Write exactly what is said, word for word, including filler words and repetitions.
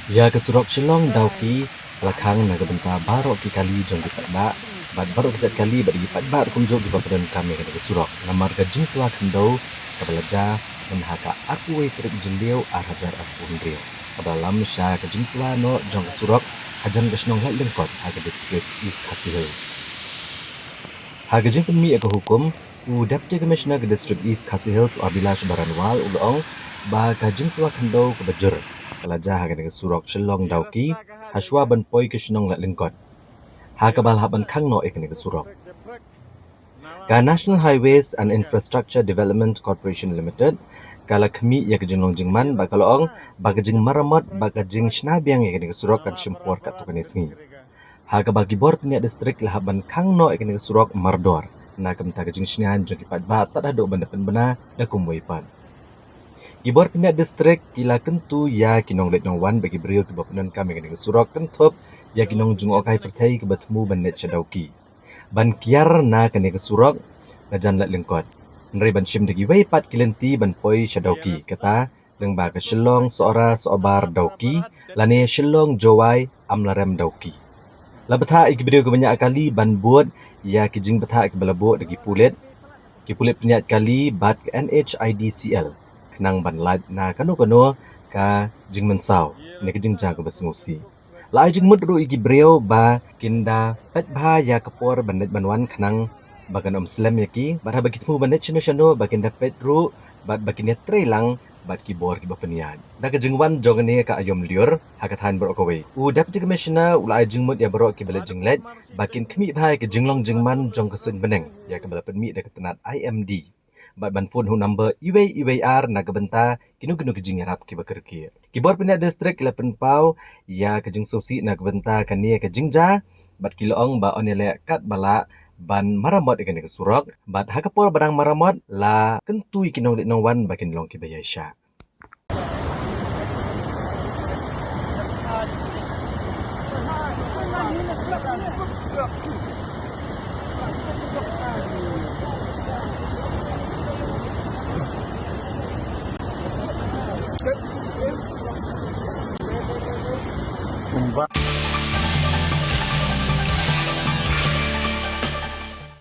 Ïa ka surok Shillong Dawki la khang na ka bynta baroh ki kali jong ki paidbah bad baroh ki jait kali bad ki paidbah ruh kumjuh kiba pyndonkam ïa kane ka surok namar ka jingtwa khyndew kaba la jia mynha ka arphew tarik Jylliew ar hajar arphew hynriew kaba la lam sha ka jingtwa noh jong ka surok hajan ka shnong Laitlyngkot ha ka district East Khasi Hills. Ha ka jingpynmih ïa ka hukum, u Deputy Commissioner ka District East Khasi Hills, u Abhilash Baranwal, u la ong ba ka jingtwa khyndew kaba jur ka la jia ha kane ka surok Shillong Dawki hashwa ban poi ka shnong Laitlyngkot, ha kaba la hap ban khang noh ïa kane ka surok. Ka National Highways and Infrastructure Development Corporation Limited ka la khmih ïa ka jinglong jingman bad ka la ong ba ka jingmaramot bad ka jingshna biang ïa kane ka surok kan shim por katto katne sngi, ha kaba ki bor pynïaid district la hap ban khang noh ïa kane ka surok mardor na ka bynta ka jingshngaiñ jong ki paidbah tad haduh ban da pynbna da kumwei pat. Ki bor pynïaid district ki la kyntu ïa ki nongleit nongwan bad ki briew kiba pyndonkam ïa kane ka surok kynthup ïa ki nongjngohkai pyrthei kiba thmu ban leit sha Dawki ban kiar na kane ka surok na jan Laitlyngkot, hynrei ban shim da kiwei pat ki lynti ban poi sha Dawki, kata lyngba ka Shillong Sohra Sohbar Dawki lane Shillong Jowai Amlarem Dawki. La bthah ïa ki briew kiba ñiah kali ban bud ïa ki jingbthah kiba la buh da ki pulit, ki pulit pynïaid kali bad ka N H I D C L khnang ban lait na kano kano ka jingmynsaw ne ka jingjia kaba sngewsih. La ai jingmut ruh ïa ki briew ba kin da peit bha ïa ka por ban leit ban wan khnang ba kan ym slem ïa ki bad haba ki thmu ban leit shano shano ba kin da peit ruh bad ba kin ïatrei lang bad ki bor kiba pynïaid. Da ka jingwan jong kane ka aïom lyiur ha ka thaiñ baroh kawei, u Deputy Commissioner u la ai jingmut ïa baroh kiba leit jingleit ba kin khmih bha ïa ka jinglong jingman jong ka suiñ bneng ïa kaba la pynmih da ka tnat I M D bad ban phone ha u number uwei uwei ar na ka bynta kino kino ki jingïarap kiba kyrkieh. Ki bor pynïaid district ki la pynpaw ïa ka jingsngewsih na ka bynta kane ka jingjia bad ki la ong ba yn ïaleh katba lah ban maramot ïa kane ka surok bad ha ka por ba dang maramot la kyntu ïa ki nongleit nongwan ba kin long kiba ïaishah.